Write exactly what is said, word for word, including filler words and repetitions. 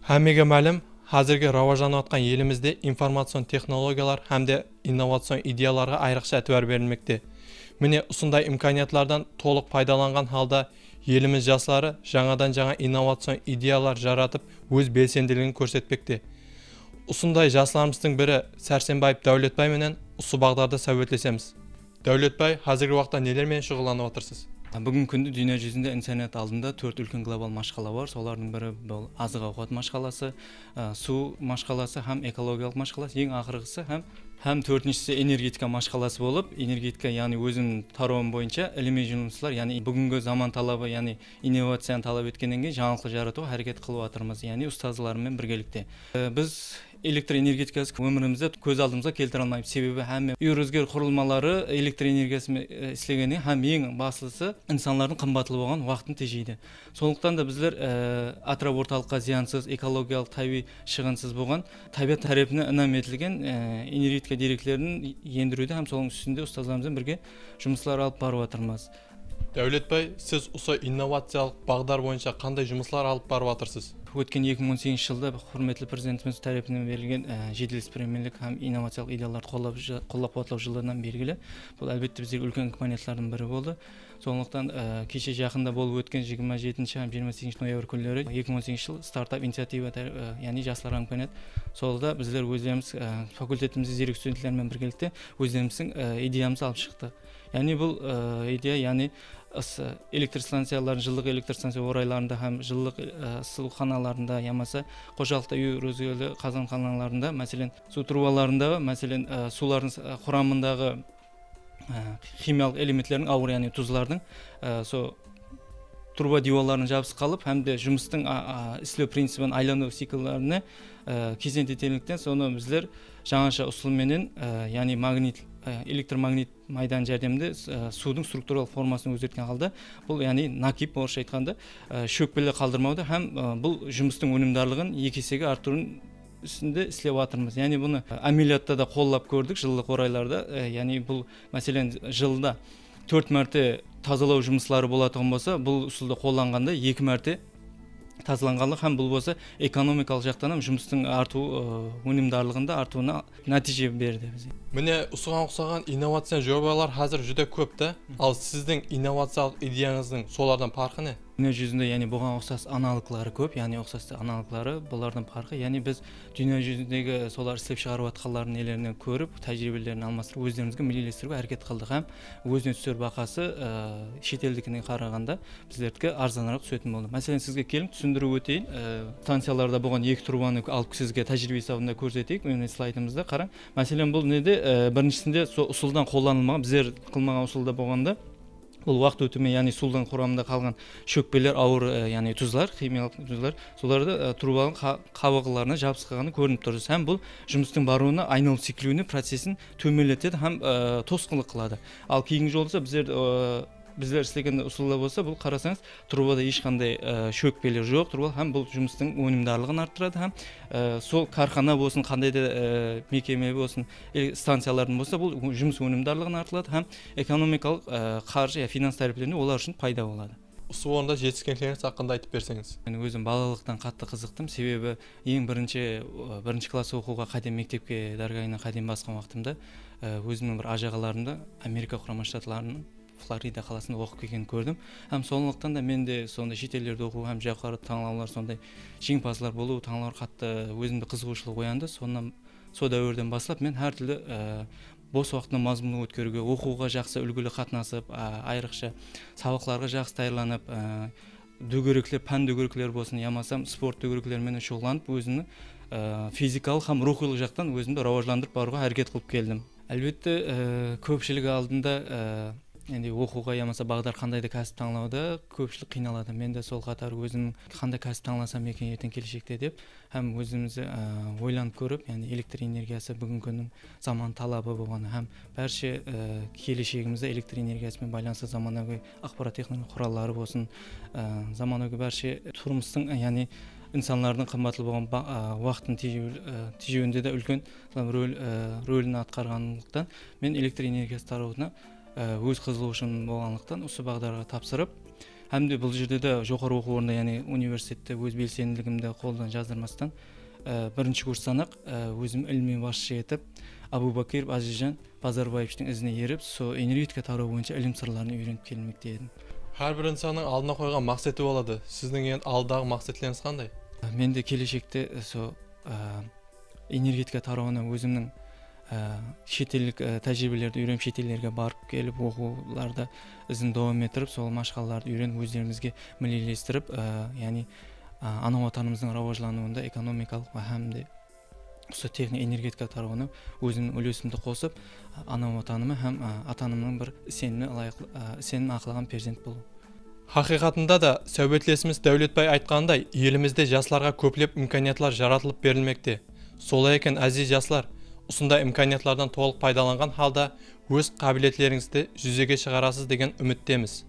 Hámmege málim, házirgi rawajlanıp atqan elimizde informatsion texnologiyalar hám de innovatsion ideyalarǵa ayrıqsha itibar berilmekte. Mine, usınday imkaniyatlardan tolıq paydalanǵan halda elimiz jasları jańadan-jańa innovatsion ideyalar jaratıp, óz belsendiligin kórsetpekte. Usınday jaslarımızdıń biri Sársenbaev Dáwletbay menen usı baǵdarda sáwbetlesemiz. Dáwletbay, házirgi waqıtta neler menen shuǵıllanıp atırsız? Búgingi kúnde dúnya júzinde insaniyat aldında tórt úlken global mashqala bar. Solardıń biri bul azıq-awqat mashqalası, ı, suw mashqalası hám ekologiyalıq mashqalası, eń aqırǵısı hám, hám tórtinshisi energetika mashqalası bolıp, energetika, yaǵnıy ózim tarawım boyınsha ilimiy jumıslar, yaǵnıy búgingi zaman talabı, yaǵnıy innovaciyanı talap etkennen keyin jańalıqlı jaratıwǵa háreket qılıp atırmız, yaǵnıy ustazlarım menen birgelikte. I, biz elektr energetikası ómirimizde kóz aldımızǵa keltire almaymız. Sebebi hámme úy-ruzgir qurılmaları elektr energiyası menen, e, islegeni hám eń baslısı insanlardıń qımbatlı bolǵan waqtın tejeydi. Sonlıqtan da bizler, e, átirap ortalıqqa zıyansız, ekologiyalıq, tábiyiy shıǵınsız bolǵan, tábiyat tárepinen inam etilgen, e, energetika dereklerin endiriwde hám sonıń ústinde ustazlarımız benen birge jumıslar alıp barıp atırmız. Dáwletbay, siz usı innovaciyalıq baǵdar boyınsha qanday jumıslar alıp barıp atırsız? Ótken eki mıń on segizinshi jılda húrmetli Prezidentimiz tárepinen berilgen, e, jedel isbilermenlik hám innovaciyalıq ideyalardı qollap jı-, qollap-quwatlaw jıllarınan belgili. Bul, álbette, bizlerge úlken imkaniyatlardıń biri boldı. Sonlıqtan, e, keshe jaqında bolıp ótken jigirma jetinshi hám jigirma segizinshi noyabr kúnleri eki mıń on segizinshi jıl startap iniciativa tár-, e, yaǵnıy jaslarǵa imkaniyat. Solda bizler ózlerimiz, e, fakultetimizde zerek studentler menen birgelikte ózlerimizdiń, e, ideyamızdı alıp shıqtıq. Yaǵnıy bul, ı, ideya, yaǵnıy ısı elektr stanciyaların, jıllıq elektr stanciya oraylarında hám jıllıq, ı, ısıtıw xanalarında yamasa xojalıqta úy ruzgirli qazanxanalarında, máselen, suw trubalarında, máselen, ı, suwlardıń s-, ı, quramındaǵı, ı, ximiyalıq elementlerdiń awır, yaǵnıy duzlardıń, ı, so truba diywallarına jabısıp qalıp hám de jumıstıń, a, a, islew principin, aylanıw cikllerine, ı, kesent etelikten, sonı bizler jańasha usıl menen, ı, yaǵnıy magnit, ı, elektromagnit maydan járdeminde, e, suwdıń strukturalıq formasın ózgertken halda, bul, yaǵnıy nakip, orıssha aytqanda, e, shókpeler qaldırmawdı hám, e, bul jumıstıń ónimdarlıǵın eki esege arttırıwdıń ústinde islep atırmız. Yaǵnıy bunı, e, ámeliyatta da qollap kórdik jıllıq oraylarda. E, yaǵnıy bul, máselen, jılda tórt márte tazalaw jumısları bolatuǵın bolsa, bul usıldı qollanǵanda eki márte tazalanǵanlıq hám bul bolsa ekonomikalıq jaqtan hám jumıstıń artıw, ı, ónimdarlıǵında artıwına nátiyje berdi bizge. Mine, usıǵan uqsaǵan innovacion jobalar házir júdá kóp ta. Al sizdiń innovaciyalıq ideyańızdıń solardan parqı ne? Dúnya júzinde, yaǵnıy buǵan uqsas analogları kóp, yaǵnıy uqsas analogları, bulardıń parqı, yaǵnıy biz dúnya júzindegi solar islep shıǵarıp atqanlardıń nelerinen kórip, tájiriybelerin almastırıp, ózlerimizge milliyleştiriwge háreket qıldıq hám ózine túser bahası, ı, shet eldikine qaraǵanda bizlerdiki arzanıraq túsetin boldı. Máselen, sizge kelin túsindirip óteyin, e, stanciyalarda bolǵan eki turbanı alıp sizge tájiriybe esabında kórseteyik. Mine, slaytımızda qarań. Máselen, bul nede, e, birinshisinde so usıldan qollanılmaǵan, bizler qılmaǵan usılda bolǵanda, bul waqıt ótimi, yaǵnıy suwdıń quramında qalǵan shókpeler, awır, e, yaǵnıy duzlar, ximiyalıq duzlar, solardı, e, trubanıń qa-, qabıǵlarına jabısqanı kórinip turdı. Hám bul jumıstıń barıwına, aynalıp sekliwine procesin tómenletedi hám, e, tosqınlıq qıladı. Al keyingi jolda bizler, e, bizler islegen usılda bolsa, bul qarasańız, trubada hesh qanday, e, shókpeler joq, truba hám bul jumıstıń ónimdarlıǵın arttıradı hám, e, sol kárxana bolsın, qanday da, e, mekeme bolsın, e, stanciyalardıń bolsa, bul jumıs ónimdarlıǵın arttıradı hám ekonomikalıq, e, qarjı ya finans táreplerinde olar ushın payda boladı. Usı orında jetiskenliklerińiz haqqında aytıp berseńiz. Men ózim balalıqtan qattı qızıqtım, sebebi eń birinshi, e, birinshi klass oqıwǵa qádem, mektepke dárgayına qádem basqan waqtımda, e, ózimniń bir ájaǵalarımdı Amerika Qurama Shtatlarınıń Florida qalasında oqıp kelgenin kórdim. Hám sonlıqtan da men de sonday shet ellerde oqıw hám joqarı tańlawlar, sonday jeńimpazlar bolıw, tańlawlar qattı ózimde qızıǵıwshılıq oyandı. Sonnan, sol dáwirden baslap men hár túrli, e, bos waqıttı mazmunlı ótkeriwge, oqıwǵa jaqsı úlgili qatnasıp, a, ayrıqsha sabaqlarǵa jaqsı tayarlanıp, e, dógerekler, pán dógerekleri bolsın, yamasam sport dógerekleri menen shuǵıllanıp, ózimniń, e, fizikalıq hám ruwxıylıq jaqtan ózimdi rawajlandırıp barıwǵa háreket qılıp keldim. Álbette, e, kópshilik aldında, e, endi oqıwǵa yamasa baǵdar qanday da kásip tańlawda kópshilik qıynaladı. Men de sol qatar ózim qanday kásip tańlasam eken erteń keleshekte dep, hám ózimiz, e, oylanıp kórip, yaǵnıy elektr energiyası búgingi kúnniń zaman talabı bolǵanı hám bárshe, e, keleshegimizde elektr energiyası menen baylanıslı zamanagóy axborot texnologiya quralları bolsın, e, zamanagóy bárshe turmıstıń, yaǵnıy insanlardıń qımbatlı bolǵan ba-, e, waqtın tejew-, e, tejewinde de úlken rol, e, rolin atqarǵanlıqtan, men elektr energiyası tarawına, e, óz qızıǵıwshım bolǵanlıqtan, usı baǵdarǵa tapsırıp, Hám de bul jerde de joqarı oqıw ornında, yaǵnıy universitette óz belsendiligimdi qoldan jazdırmastan, e, birinshi kurstan-aq, e, ózim ilimiy basshı etip, Abubakirov Ázizjan Bazarbaevichtiń izine erip, sol energetika tarawı boyınsha ilim sırların úyrenip kelmekte edim. Hár bir insannıń aldına qoyǵan maqseti boladı. Siziń endi aldıdaǵı maqsetlerińiz qanday? Men de keleshekte, e, sol, e, energetika tarawına ózimniń, e, shet ellik, e, tájiriybelerdi úyrenip, shet ellerge barıp kelip, oqıwlardı izin dawam ettirip, sol mashqalalardı úyrenip, ózlerimizge milliylestirip, e, yaǵnıy, e, ana Watanımızdıń rawajlanıwında ekonomikalıq hám de usı texnik energetika tarawına ózimniń úlesimdi qosıp, ana Watanıma hám, a, ata-anamnıń bir isenimine ılayıq, a, isenimine aqlaǵan perzent bolıw. Haqıyqatında da, sáwbetlesimiz Dáwletbay aytqanınday, elimizde jaslarǵa kóplep imkaniyatlar jaratılıp berilmekte. Solay eken, áziz jaslar, usınday imkaniyatlardan tolıq paydalanǵan halda óz qábiletlerińizdi júzege shıǵarasız degen úmittemiz.